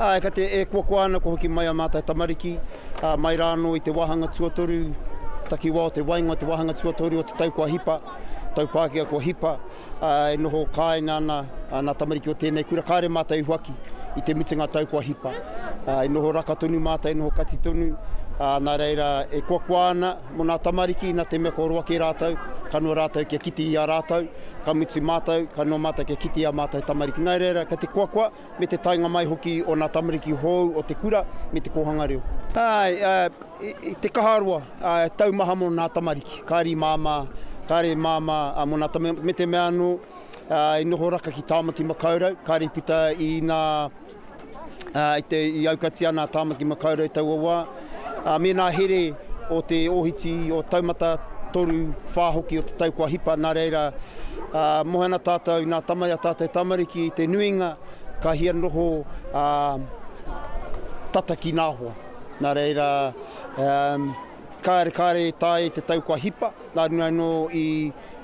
Āe, ka te e koakoa ana kua hoki mai a mātou tamariki, ā, mai rā anō i te wāhanga tuatoru, takiwā o te waenga o te wāhanga tuatoru o te tau kua hipa, tau Pākehā kua hipa, ā, e noho kāinga ana nā tamariki o tēnei kura, kāre mātou i huaki i te mutunga tau kua hipa. Ā, i noho raka tonu mātou, i noho kati tonu, ā, nā reira e koakoa ana mō nā tamariki, nā te mea kua roa kē rātou, ka noa rātou kia kite i a rātou, ka mutu mātou, ka noa mātou kia kite i a mātou tamariki. Nā reira, kei te koakoa, me te taenga mai hoki o nā tamariki hou o te kura me te kōhanga reo. Āe, i te kaha roa, taumaha mō nā tamariki, kāre i māmā, kāre i māmā mō nā tamariki, me te mea anō, i noho raka ki Tāmaki Makaurau, kāre i puta i nā, i te, i aukatia nā Tāmaki Makaurau i taua wā, me nā here o te ōhiti o taumata toru, whā hoki o te tau kua hipa, nā reira, Ā, moe ana tātou, nā tama i a tātou tamariki, te nuinga ka hia noho ā, tata ki nā hoa. Nā reira, um, kāre, kāre e taea i te tau kua hipa, nā runga anō i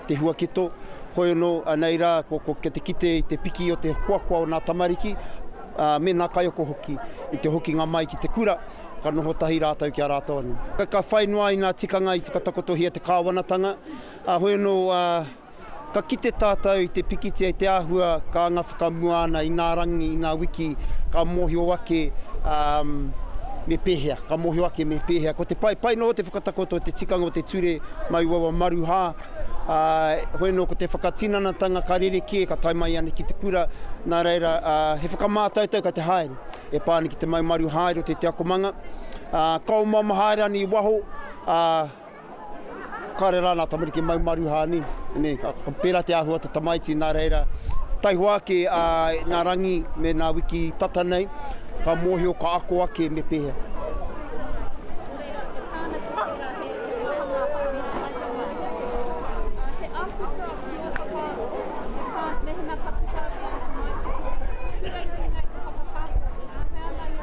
te huaketo, hoi anō, anei rā, ko, ko, ki te kite i te piki o te koakoa o nā tamariki, ā, me nā kaiako hoki, i te hokinga mai ki te kura, ka noho tahi rātou ki a rātou anō. Ka whai noa i nā tikanga i whakatakotohia te kāwanatanga, Ā, hoi anō, ā, ka kite tātou i te pikitia, i te āhua ka anga whakamua ana i nā rangi, i nā wiki, ka mōhio ake, ā, me pēhea, ka mōhio ake me pēhea. Ko te pai, pai noa te whakatakoto i te tikanga o te ture mai uaua maruhā, ā, hoi anō ko te whakatinanatanga ka rerekē, ka tae mai ana ki te kura, nā reira, ā, he whakamātautau ka te haere e pā ana ki te mau maruhā i roto i te akomanga, ā, ka omaoma haere ana i waho, ā, Kāre rā nā tamariki mau maruhā nē, nē, ka pērā te āhua o te tamaiti, nā reira, taihoa ake a nā rangi me nā wiki tata nei, ka mōhio, ka ako ake me pēhea. Nō reira, e pā ana ki tērā he, he wāhanga whakamahi aitanga. He āputa ki ō whakaaro, e pā, mehemea ka puta atu te tamaiti ko kura i runga i te papa tākaro, e āhei ana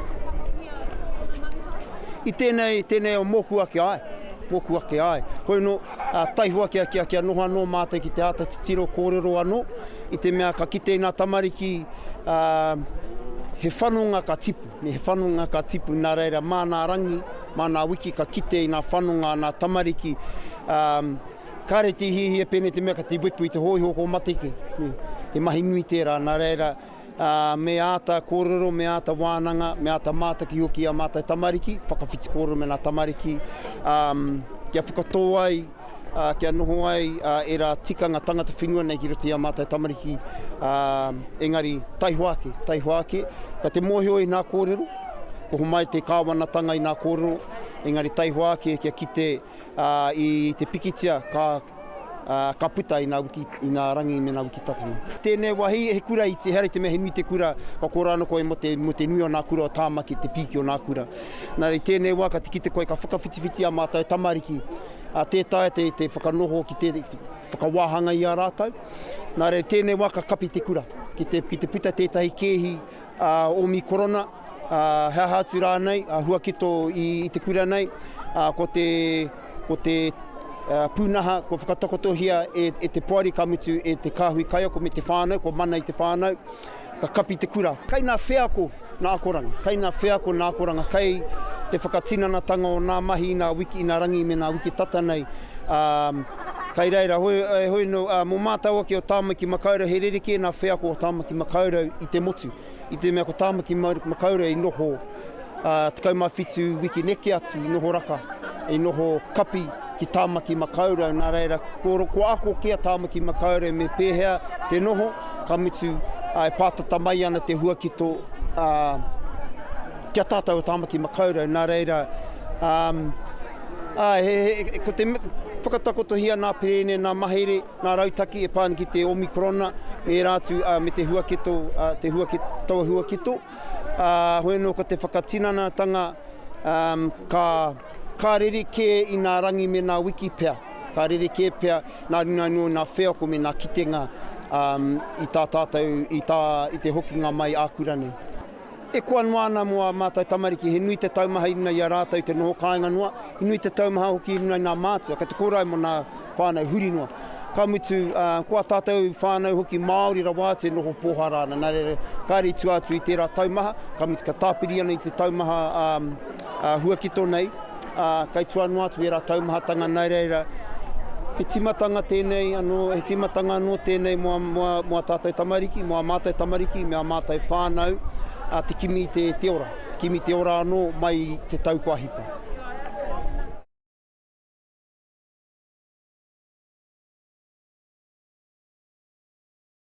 ia te tangohia tōna maruhā? I tēnei, tēnei o mōku ake, āe. Mōku ake, āe. Hoi anō, taihoa kia, kia, kia noho anō mātou ki te āta titiro kōrero anō, i te mea ka kite i ngā tamariki, ā, he whanonga ka tipu, he whanonga ka tipu, nā reira, mā nā rangi, mā nā wiki ka kite i ngā whanonga a ngā tamariki, ā, kāre te hiahia pēnei te mea ka te wepu i te hōiho ko Mateke, he mahi nui tērā, nā reira, Ā, me āta kōrero, me āta wānanga, me āta mātaki hoki i ā mātou tamariki, whakawhiti kōrero me ngā tamariki, ā, kia whakatō ai, ā, kia noho ai ērā tikanga tangata whenua nei ki roto i ā mātou tamariki, ā, engari taihoa ake, taihoa ake, ka te mōhio i ngā kōrero, ko homai te kāwanatanga i ngā kōrero, engari taihoa ake kia kite, ā, i te pikitia ka, ā, ka puta i ngā wiki, i ngā rangi me ngā wiki tata nei. Tēnei wāhi, he kura iti, ehara i te mea he nui te kura, ka kora anō koe mō te, mō te nui o ngā kura o Tāmaki, te pīki o ngā kura. Nā reira, i tēnei wā ka kite koe ka whakawhitiwhiti ā mātou tamariki, ā, tē taea te, te whakanoho ki te, whakawāhanga i a rātou. Nā reira, tēnei wā ka kapi te kura, ki te, ki te puta tētahi kēhi, ā, Omikorona, ā, he aha atu rānei, ā, huaketo i, i te kura nei, ā, ko te, ko te pūnaha kua whakatakotohia e, e te poari ka mutu e te kāhui kaiako me te whānau, kua mana i te whānau, ka kapi te kura. Kei ngā wheako nā akoranga, kei ngā wheako nā akoranga, kei te whakatinanatanga o ngā mahi i ngā wiki, i ngā rangi me ngā wiki tata nei, ā, kei reira, hoi, hoi nō, ā, mō mātou ake o Tāmaki Makaurau, he rerekē ngā wheako o Tāmaki Makaurau i te motu. I te mea ko Tāmaki Makaurau i noho 17 wiki neke atu i noho raka, i noho kapi ki Tāmaki Makaurau, nā reira kua ako kē a Tāmaki Makaurau me pēhea te noho, ka mutu e pātata mai ana te huakito ki a tātou o Tāmaki Makaurau, nā reira ko te whakatakotohia nā perēne, nā mahere, ngā rautaki e pā ana ki te Omikorona me ērā atu, me te huaketo, te huaketo, taua huaketo. Ā, hoi anō ko te whakatinanatanga, ka, ka rerekē i ngā rangi me ngā wiki pea, ka rerekē pea nā runga anō i ngā wheako me ngā kitenga i tā tātou, i tā, i te hokinga mai ā-kura nei. E koa noa ana mō ā mātou tamariki, he nui te taumaha i runga i a rātou te noho kāinga noa, he nui te taumaha hoki i runga i ngā mātua, kei te kōrau mō ngā whānau huri noa. Ka mutu, ko ā tātou whānau hoki Māori rawa atu e noho pōhara ana, nā reira, kāre i tua atu i tērā taumaha, ka mutu ka tāpiri ana i te taumaha huakito nei, ā, kei tua noa atu ērā taumahatanga, nā reira, he tīmatanga tēnei anō, he tīmatanga anō tēnei mō, mō, mō ā tātou tamariki, mō ā mātou tamariki, me ā mātou whānau, ā, te kimi i te, te ora, kimi te ora anō mai i te tau kua hipa.